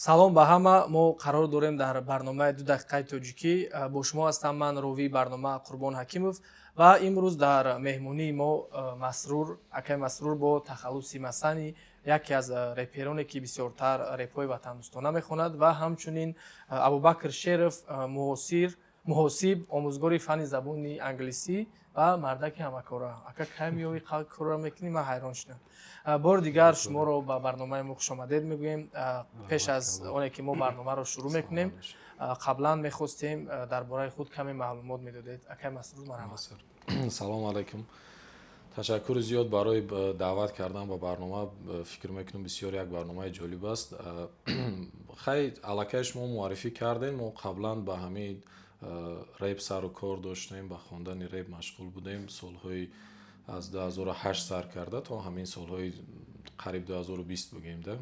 Салом ба ҳама. Мо қарор дорем дар барномаи «Ду дақиқаи тоҷикӣ». Бо шумо ҳастам ман, ровии барнома Қурбон Ҳакимов, ва имрӯз дар меҳмонии мо Масрур, акаи Масрур бо тахаллуси Масани, яке аз репероне, ки бисёртар репҳои ватандӯстона мехонад, ва ҳамчунин Абубакр Шеров, муосир муҳосиб, омӯзгори фанни забони англисӣ ва мардаки ҳамакора. Ака, кай меёвӣ, корро мекунӣ? Ман ҳайрон шудам. Бори дигар шуморо ба барномаи мо хушомадед мегӯем. Пеш аз оне ки мо барномаро шурӯъ мекунем, қаблан мехостем, дар бораи худ каме маълумот медодед. Акай Масрур, марҳамат. Салому алайкум, ташаккури зиёд барои даъват кардан ба барнома. Фикр мекунам, бисёр як барномаи ҷолиб аст. Хай, аллакай шумо муаррифӣ кардем. Мо қаблан ба ҳамин реп сару кор доштем, ба хондани реп машғул будем, солҳои аз 2008 сар карда то ҳамин солҳои қариб 2020 бигӯем да.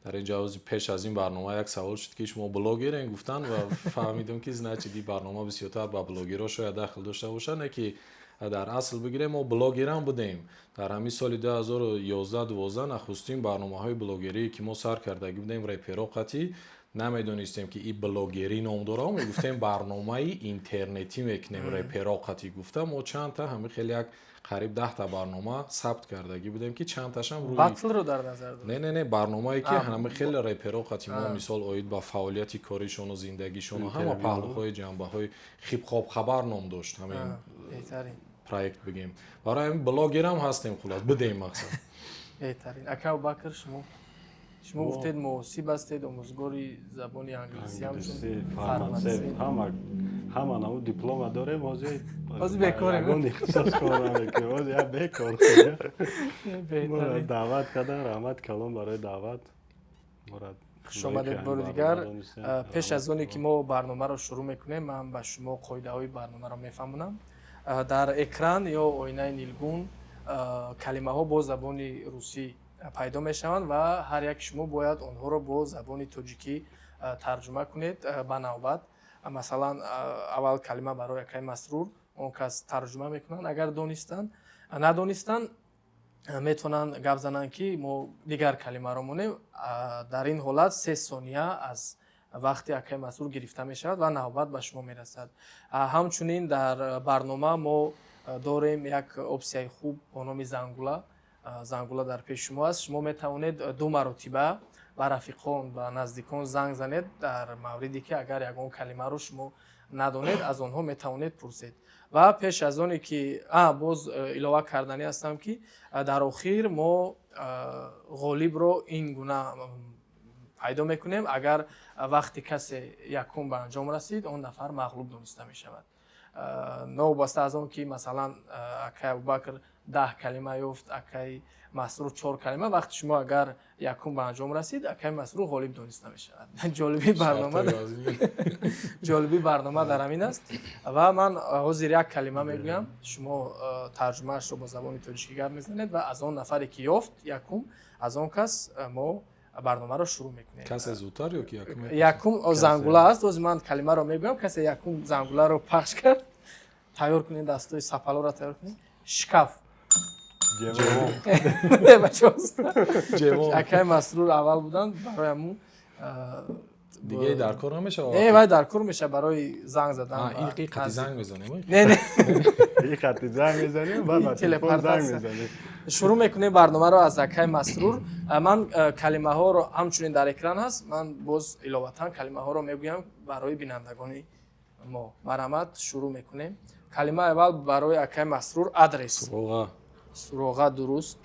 Дар ин ҷавози пеш аз ин барнома як савол шуд, ки шумо блогерен, гуфтан, ва фаҳмидам, ки, значит, ин барнома бисёртар ба блогерҳо шояд дахл дошта бошад. Не ки дар асл бигирем, мо блогерам будем. Дар ҳамин соли 2011-12 нахустин барномаҳои блогерие, ки мо сар кардагӣ будем реперо қатӣ, намедонистем, ки ин блогерӣ ном дора. Мегуфтем, барномаи интернетӣ мекунем реперо қатӣ гуфта. Мо чандта ҳамин хеле як қариб 10-та барнома сабт кардагӣ будем, ки чандташам рӯи Батлро дар назар доред? Не, барномае, ки ҳама хеле реперо қатӣ мо, мисол, оид ба фаъолияти коришону зиндагишону ҳама паҳлӯҳои, ҷанбаҳои «Хип-хоп хабар» ном дошт ҳамин проект бигем. Барои ҳамин блогерам ҳастем, хулос, будем, мақсад. Беҳтарин. Ака Абубакр, шумо гуфтед, муҳосиб ҳастед, омӯзгори забони англисӣ, ҳамчун фармацевт, ҳама намуд диплома дорем ҳозир. Ҳозир бекорем. Ягон ихтисос кор намекунем, ҳозир як бекор. Даъват кардан, раҳмат калон барои даъват. Хушомадед бори дигар. Пеш аз оне ки мо барномаро шурӯъ мекунем, ман ба шумо қоидаҳои барномаро мефаҳмонам. Дар экран ё оинаи нилгун калимаҳо бо забони русӣ пайдо мешаванд ва ҳар яки шумо бояд онҳоро бо забони тоҷикӣ тарҷума кунед ба навбат. Масалан, аввал калима барои акаи Масрур, он кас тарҷума мекунанд. Агар донистанд, надонистанд, метавонанд гап зананд, ки мо дигар калимаро монем. Дар ин ҳолат 3 сония аз вақти акаи Масрур гирифта мешавад ва навбат ба шумо мерасад. Ҳамчунин дар барнома мо дорем як опсияи хуб бо номи зангула. Зангула дар пеши шумо аст. Шумо метавонед ду маротиба ба рафиқон, ба наздикон занг занед. Дар мавриде ки агар ягон калимаро шумо надонед, аз онҳо метавонед пурсед. Ва пеш аз оне ки боз илова карданӣ ҳастам, ки дар охир мо ғолибро ин гуна пайдо мекунем: агар вақти касе якум ба анҷом расид, он нафар мағлуб дониста мешавад, новобаста аз он ки, масалан, акай Абубакр 10 калима ёфт, акай Масрур чор калима. Вақти шумо агар якум ба анҷом расид, акай Масрур ғолиб дониста мешавад. Ҷолибии барнома дар ҳамин аст. Ва ман ҳозир як калима мегӯям, шумо тарҷумаашро бо забони тоҷикӣ гап мезанед ва аз он нафаре, ки ёфт якум, аз он кас мо барномаро шурӯъ мекунем. Касе зудтар ё ки якум? Якум зангула аст. Ҳозир ман калимаро мегӯям, касе якум зангуларо пахш кард. Тайёр кунед, дастои сапалоро тайёр кунед. Шкаф. Акаи Масрур аввал буданд, барои ҳамун. Дигаи дар кор намешавад? Не, вай дар кор мешавад барои занг задан. Ин қати занг мезанем? Не. Ин қати занг мезанем, баъд ба телефон занг мезанем. Шурӯъ мекунем барномаро аз акаи Масрур. Ман калимаҳоро, ҳамчунин дар экран ҳаст, ман боз иловатан калимаҳоро мегӯям барои бинандагони мо. Марҳамат, шурӯъ мекунем. Калимаи аввал барои акаи Масрур: адрес. Суроға. Суроға, дуруст.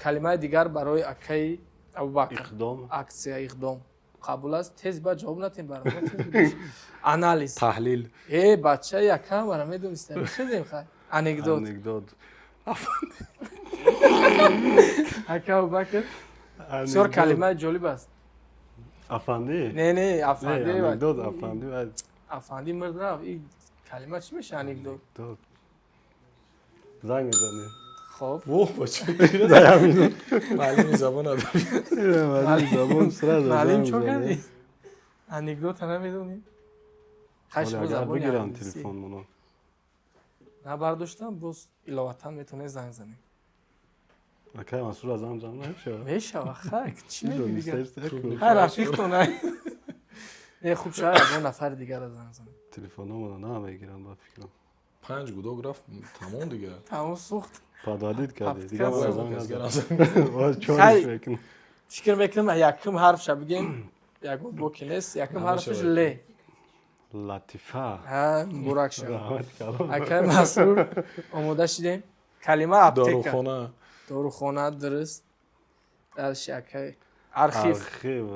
Калимаи дигар барои акаи Абубакр. Иқдом. Акция, иқдом қабул аст. Тез ба ҷавоб натем, барнома тез. Анализ. Таҳлил. Э, бача, якам ара медонистем, хезем. Хай, анекдот. Анекдот. Ака Абубакр, бисёр калимаи ҷолиб аст. Афанди. Не, афанди. Анекдот, афанди. Афанди мирд, рафт. И калима чӣ меша, анекдот? Занг мезанем. Хоб. Во, бача, маълими забон адабӣ. Маълими забон сразу. Маълим, чо кардӣ, анекдота намедонӣ? Бигирамtelефонмоно. Набардоштам, боз иловатан метавонед занг занем. Акай Масрур занг зан намешава? Мешава, хай, чӣ мегӯӣ дигар? Хай, рафиқтон. Не, хуб шава, ягон нафари дигара занг занем. Телефономона намегирам, ба фикрам. Панҷ гудок рафт, тамом дигар. Тамом, сӯхт. Подводить карди дигар. Подкаст. Мара занг Кас назан. гарам. Боз Хай. чориш мекунам. Фикр мекунам, якум ҳарфша бигем, ягон боки нест. Якум ҳарфаш Намешавад. Ле. Латифа. Ҳа, муборак шава. Раҳмат калом. Акай Масрур, омода шидем. Калима аптека. Дорухона. Дорухона, дуруст. Дальше, акай, архив. Архив.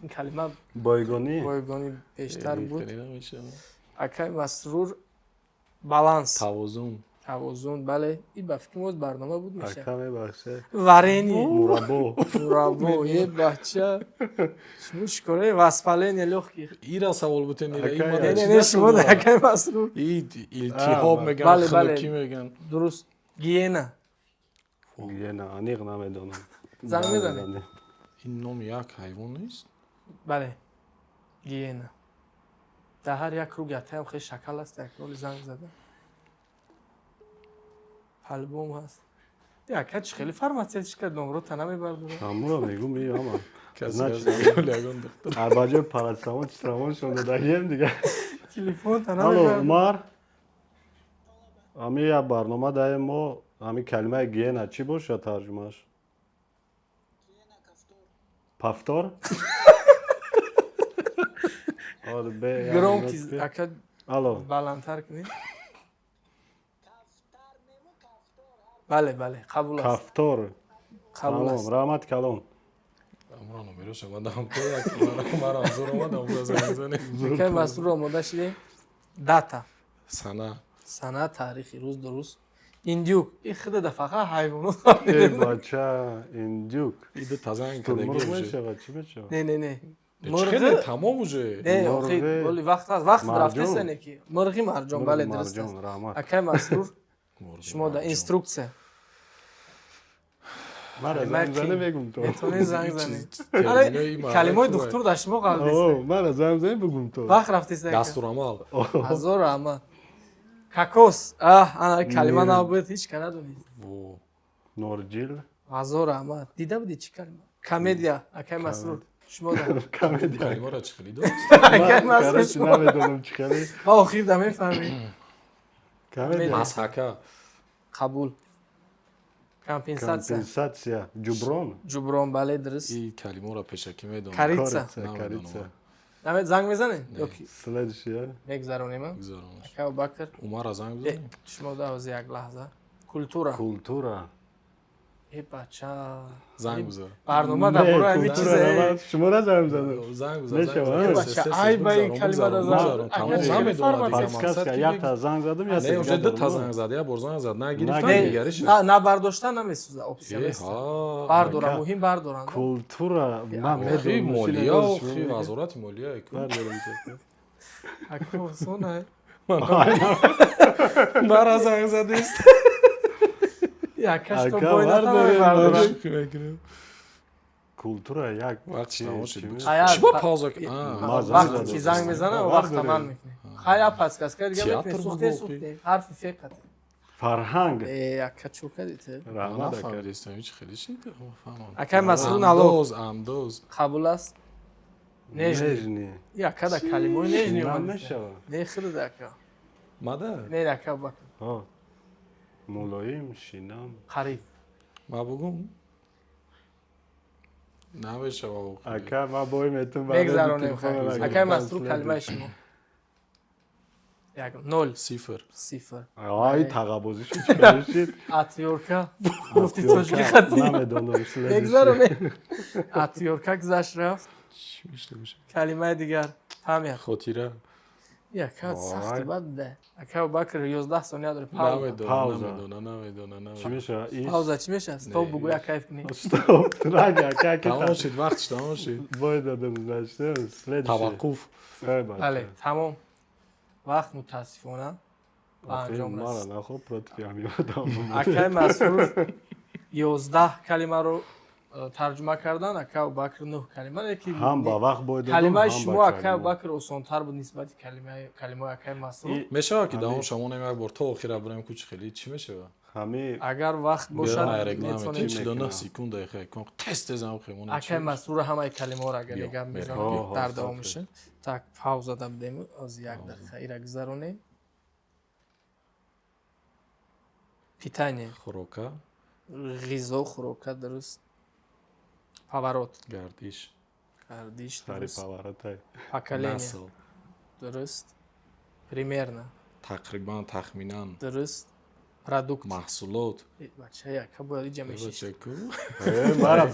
Ин калима бойгонӣ. бойгонӣ пештар буд. Хеле намешавад. Акай Масрур, баланс. Тавозун. Тавозун, бале. И ба фикри мо барнома буд, меша. Ака, мебахше. Варенье. Мураббо. Мураббо. Е, бача, шумо чикоре? Воспаление лёгких. Ира савол бутен, ира. Акай, Не, не, не, шумо, акай Масрур. И илтиҳоб А, меган, бале, бале. хунукӣ меган. Дуруст. Гиена. Гиена аниқ намедонам. Занг мезанед? Ин номи як ҳайвон нест? Бале, гиена. Дар ҳар як круг ятаям хеле шакал аст, як роли занг зада по-любому ҳаст. Яка чи хеле фармацевтика номрота намебардора. Ҳамуро мегум, и ҳама. Касе Значит, ягон духтур. Ба ҷои парацетамол чистрамоншон додагием дигар. Телефонта Алло. намебардора. Умар, ҳами як барнома даем мо. Ҳами калимаи гиена чӣ бошад тарҷумааш? Пафтор. Оре, як Громкий минут. Ака, Алло. баландтар кунед. Бале, бале, қабул аст. Кафтор. Қабул Тамом. аст. Раҳмат калом. Амро номероша мадам то як мара зур омадам, занг занем. Акай Масрур, омода шидем. Дата. Сана. Сана, таърихи, рӯз, дуруст. Индюк. И худа да фақат ҳайвонот. Э, бача, индюк. Иду тазанг Турмурғ кадаги уже. мешавад, чӣ мешавад? Не, не, не. Хеле тамом уже. Не, Мурғи- охи, воли вақт аст, вақт марҷон. рафтеса, не ки мурғи марҷон, бале, дуруст аст. Марҷон, раҳмат. Акай Масрур, Мурғи шумо да марҷон. инструксия. Мара Калимаи занг зане қин. мегум то. Метавонед занг занед. Терминои Аре, калимаи маъраки. духтур дар шумо О, қалдест. мара занг зане бугум то. Вақт рафтеса. Дастурамал. Ҳазор раҳмат. Кокос. Аҳ, ана калима Не. набуд, ҳеҷ ка надонист. Во. Норҷил. Ҳазор раҳмат. Дида будӣ чӣ калима? Комедия, акай Масрур. Шумо да. Комедия. Калимаро чӣ хеле дост? Акай Масрур, Короче, шумо. намедонам чӣ хеле. Ва охир да мефаҳмед. Комедия. Масҳака. Қабул. Компенсатсия. Компенсатсия. Ҷуброн. Ҷуброн, бале, дуруст. И калимаро пешакӣ медонам. Корица. Корица, корица. Намед, занг мезанед? Ёки Следующая. мегзаронем? А? Гузаронаш. Ака Абубакр. Умара занг Э, бизанем. шумо да ҳозир, як лаҳза. Культура. Культура. Э, бача. Занг бизан. Барнома дар бораи ҳамин чизе. Шуморо занг занам. Занг бизан. Мешавад, а? Бача, ай ба ин калима да занг. Тамом, Агар намедонад дигар. Подсказка, Мақсад ки якта занг задам, Не, якта уже дигар ду та дорам. занг зад, як бор занг зад, нагирифтан, Не, дигариш. На, набардошта намесӯза, опция Э, нест. ҳа. Бардора, Ака. муҳим бардоранд. Культура, ман Охи, медонам. молия, охи, вазорати молия. Бардорам. Ака, осон ай. Мара занг задист. Якаш то Ака, бой бардорем, натавонад. Культура як Вақт тамом шуд. Ая, Чӣ ба пауза? Ма занг вақте задам. ки занг мезанам, Вақт вақта дорем. ман мекунем. Хай, подсказка дига Театр мекунем. Сухте, буд, сухте. Ҳарфи фе қати. Фарҳанг. Э, ака, чӯ кардите? Раҳмат, ака. Нафаҳмидистам, ҳеҷ хеле шид. Фаҳмам. Акай Масрур, налог. Андоз, андоз. Қабул аст. Нежный. Нежный. Яка да калимаи нежный омадист. Намешава. Не, худат, ака. Мада? Не, ака Абубакр. Ҳо. Мулоим, шинам. Қариб. Ма бугум? Намешава. Ака, ман бой метум. Мегзаронем, хай. Акай Масрур, калимаи шумо. Як, ноль. Сифр. Сифр. Ай, тағабозӣ шуд, чӣ кор шуд? Отвёртка. Гуфти тоҷики хати. Намедонам. Мегзаронем. Отвёртка гузашт, рафт. Чӣ мешта боша? Калимаи дигар. Память. Хотира. Яка Ой. сахти бад да. Ака Абубакр, 11 сония дори. Пауза. Намедонам, Пауза. намедонам, намедонам, Чӣ намедонам. мешава? Иш. Пауза чӣ мешавад? Стоп Не. бугӯ, як кайф кунӣ. Стоп. Рага, ака, ки Тамом шуд, вақтш тамом шуд. бой дадам, значит. Следующий. Таваққуф. Эй, бача. Бале, тамом. Вақт мутаассифона ба Охи, анҷом мара расид. нахо против ҳами одам. Акай Масрур 11 калимаро тарҷума кардан, ака Абубакр нӯҳ калима, леки Ҳам ба вақт бой додам, калимаи ҳам шумо, ба акай калима. Абубакр, осонтар буд нисбати калимаи акай Масрур. Мешава ки давом шамонем, як бор то охира бирем, кучи хеле чӣ мешава? Агар вақт бошад, метавонем. 49 секунда хай кон тез тез ам хемона. Акай Масрур ҳамаи калимаҳоро агар гап мезанад, дар давом мешавад. Так, пауза дадем, аз як дақиқа ира гузаронем. Питание. Хӯрока. Ғизо, хӯрока, дуруст. Поворот. Гардиш. Гардиш, Сари дуруст. поворотай. Поколение. Насл. Дуруст. Примерно. Тақрибан, тахминан. Дуруст. Продукт. Маҳсулот. Бача, яка бояд иҷа мешишт. Бачаку. Мара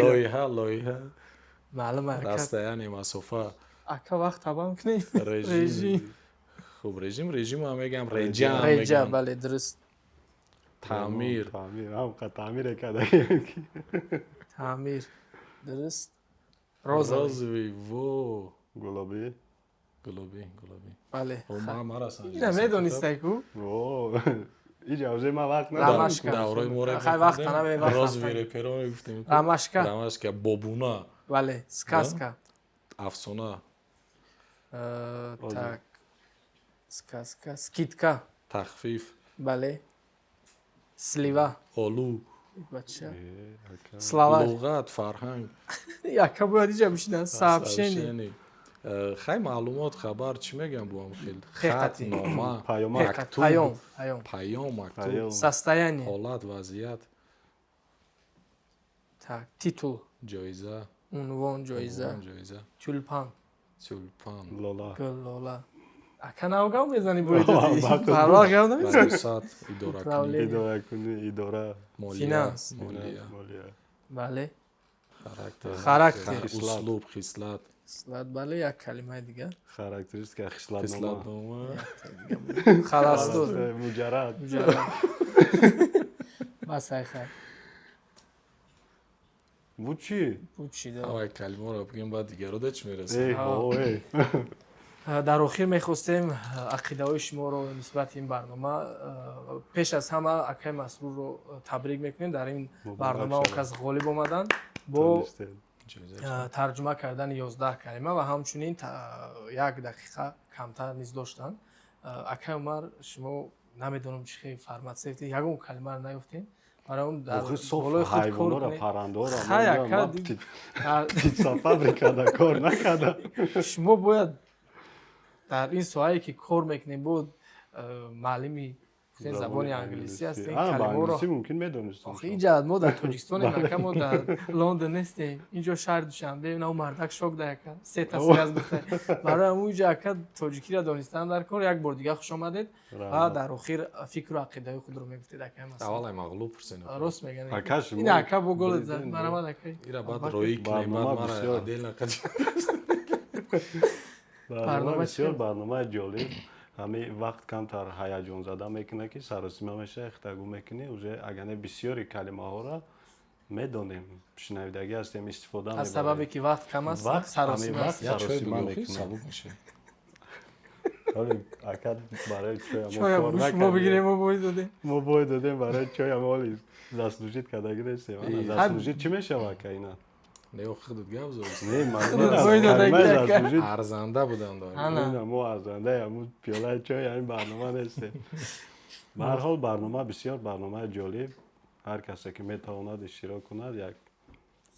Лоиҳа, лоиҳа. Маълум ака. Расстояние, масофа. Ака, вақт табам кунем. Режим. Режим. Хуб, режим, режим ҳам мегам, реҷа ҳам Реҷа, мегам. бале, дуруст. Таъмир. Таъмир, ҳам таъмире кардагим. Таъмир. Дуруст. Розовый. Розовый, во. Гулобӣ. Гулобӣ, гулобӣ. Бале. О, ма марасан. Ина медонистай ку? О, иҷа уже ман вақт надорам. Рамашка. Даврои мо рэп Хай, вақт наме, вақт Розовый рафтан. реперо мегуфтем. Рамашка. Рамашка, бобуна, Бале, сказка. Афсона, Так. Сказка. Скидка. тахфиф, Бале. Слива. олу, Бача. Ака. Словарь. луғат, фарҳанг, Яка бояд иҷа бишинад. Сообщение. сообщение. Хай, маълумот, хабар, чӣ мегӯям бо ҳам хел? Хат, Ҳақиқати. нома, Паёмак. мактуб, Паём. Паём. паём, мактуб, Паём. Состояние. ҳолат, вазъият, Так, титул. ҷоиза, Унвон, ҷоиза. унвон, ҷоиза, Тюльпан. тюльпан, Лола. Гул, лола. Ака, нав гап мезанӣ, бои додӣ. Вақт Парвоз гап намезанӣ. раёсат, идоракунӣ, Управление. Идоракунӣ, идора. молия, Финанс. молия, Молия. Бале. характер, Характер. услуб, хислат, Хислат, бале, як калимаи дигар. Характеристика, хислатнома. хислатнома, Холостой. Муҷаррад. Муҷаррад. Бас, ай хай. Буд чӣ? Буд чӣ да? Ҳамаи калимаро бигем, баъд дигаро да чӣ мерасад? Эй, о, эй. Дар охир мехостем ақидаҳои шуморо нисбати ин барнома. Пеш аз ҳама акай Масрурро табрик мекунем, дар ин Муборак барнома он шавад. кас ғолиб омаданд бо Тонистем. Ҷоиза. Тарҷума кардани 11 калима ва ҳамчунин як дақиқа камтар низ доштанд. Акай Умар, шумо намедонам чӣ хел фарматсевти, ягон калимаро наёфтем, барои он дар Охи, соф болои худ кор ҳайвонора, кунед. паррандора. Хай, ака, Птица фабрикада кор накарда. Шумо бояд дар ин соҳае ки кор мекунем, буд муаллими гуфтем забони англисӣ ҳастем, А, ба калимаҳоро англисӣ мумкин медонистам. Охи, инҷа мо дар Тоҷикистонем, ака, мо дар Лондон нестем. Инҷо шаҳри Душанбе, на мардак шок да, ака, сета связь гуфта. Барои ҳамун инҷа, ака, тоҷикиро донистан дар кор. Як бор дигар хуш омадед ва дар охир фикру ақидаҳои худро мегуфтед, ака Масрур. Аввал ай мағлуб пурсен. Рост меган. Ака, шумо Ин ака бо голат зад. буридем, Марамад, ака. Ира баъд роӣ кунем, баъд Барнома мара бисёр. отдельно қад Барнома Барнома бисёр чӣ? барномаи ҷолиб. Ҳами вақт камтар ҳаяҷонзада мекунад, ки саросима мешавӣ, хитагӯ мекунӣ. Уже агар не, бисёри калимаҳоро медонем, шунавидагӣ ҳастем, истифода Аз сабабе мебарем. ки вақт кам аст, Вақт, саросима ҳамин аст. вақт. Як чой Саросима бигӯ, мекунем. сабук мешавад. Вале, ака, барои чоя мо Чоя кор гӯш мо накардем. бигирем, мо бой додем. Мо бой додем барои чоя, мо оли заслужить кардагӣ нестем. Ана, заслужить чӣ мешавад, ака, ина? Не, худат гап зад. Не, ман Бой додагӣ, калимаи ака. заслужить Арзанда буданд. Ана. ина мо арзандаи ҳамун пиёлаи чой ҳамин барнома нестем. Ба ҳар ҳол, барнома бисёр барномаи ҷолиб. Ҳар касе ки метавонад иштирок кунад, як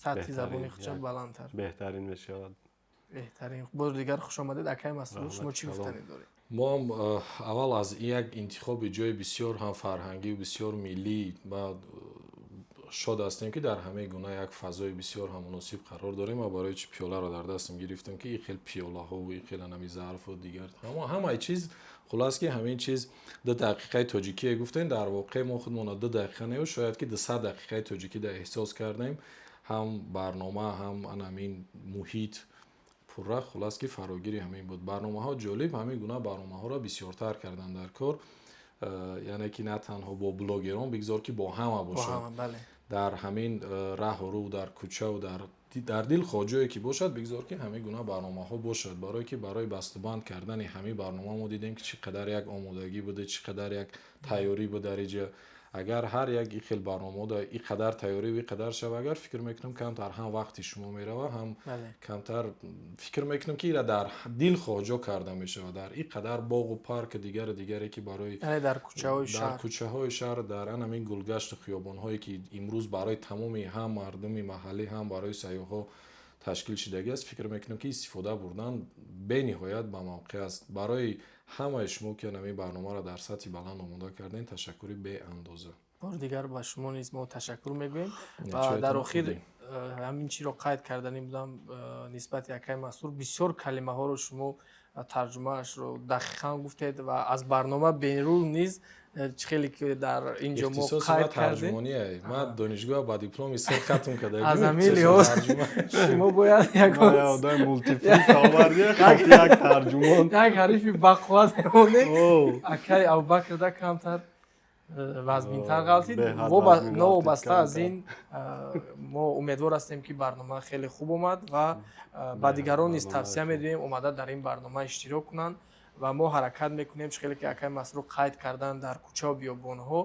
Сатҳи беҳтарин, забони худшон як баландтар. беҳтарин мешавад. Беҳтарин. Бори дигар хуш омадед, акай Масрур. Шумо чӣ Раҳмат, гуфтанӣ доред? Мо ҳам аввал аз як интихоби ҷои бисёр ҳам фарҳангию бисёр миллӣ ва шод ҳастем, ки дар ҳамаи гуна як фазои бисёр ҳам муносиб қарор дорем. Ва барои чи пиёларо дар дастам гирифтам, ки ин хел пиёлаҳову ин хел анами зарфу дигар ҳамаи чиз, хулас, ки ҳамин чиз 2 дақиқаи тоҷикие гуфтем, дар воқеъ мо худмона 2 дақиқа нею, шояд ки 200 дақиқаи тоҷикӣ да эҳсос кардем. Ҳам барнома, ҳам анамин муҳит пурра, хулас, ки фарогири ҳамин буд. Барномаҳо ҷолиб, ҳамин гуна барномаҳоро бисёртар кардан дар кор. Яъне ки на танҳо бо блогерон, бигзор ки бо ҳама Бо бошад. ҳама, бале. Дар ҳамин раҳу рӯ, дар кӯчаву дар дилхоҳ ҷое ки бошад, бигзор ки ҳамин гуна барномаҳо бошад, барое ки барои бастубанд кардани ҳамин барнома мо дидем, ки чӣ қадар як омодагӣ буда, чӣ қадар як тайёрӣ буд дар иҷа. Агар ҳар як и хел барномаҳо и қадар тайёриву и қадар шава, агар фикр мекунам, камтар ҳам вақти шумо мерава, ҳам камтар фикр мекунам, ки ира дар дилхоҳ ҷо карда мешавад, дар и қадар боғу парк, дигару дигаре, ки барои дар кӯчаҳои дар шаҳр, кӯчаҳои шаҳр, дар ан ҳамин гулгашту хиёбонҳое, ки имрӯз барои тамоми ҳам мардуми маҳаллӣ, ҳам барои сайёҳҳо ташкил шудагӣ аст, фикр мекунам, ки истифода бурдан бениҳоят ба мавқеъ аст. Барои ҳамаи шумо, ки ҳамин барномаро дар сатҳи баланд омода кардем, ташаккури беандоза. Бори дигар ба шумо низ мо ташаккур мегӯем ва дар охир ҳамин чиро қайд карданӣ будам нисбати акай Масрур: бисёр калимаҳоро шумо тарҷумаашро дақиқан гуфтед ва аз барнома берун низ чӣ хеле ки дар ин ҷо мо қайд кардем. Ман донишгоҳ ба дипломи се хатм карда. Аз ҳамин лиҳоз шумо бояд як тарҷумон, як ҳарифи бақувват мемонед. Акай Абубакрда камтар вазминтар ғалтид. Новобаста аз ин, мо умедвор ҳастем, ки барнома хеле хуб омад ва ба дигарон низ тавсия медиҳем омада дар ин барнома иштирок кунанд. Ва мо ҳаракат мекунем, чӣ хеле ки акай Масрур қайд кардан, дар кӯчау биёбонҳо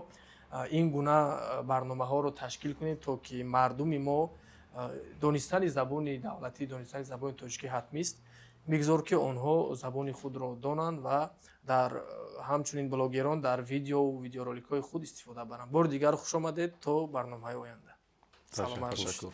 ин гуна барномаҳоро ташкил кунем, то ки мардуми мо донистани забони давлатӣ, донистани забони тоҷикӣ ҳатмист, бигзор ки онҳо забони худро донанд ва дар ҳамчунин блогерон дар видеову видеороликҳои худ истифода баранд. Бори дигар хуш омадед, то барномаҳои оянда, саломат бошед.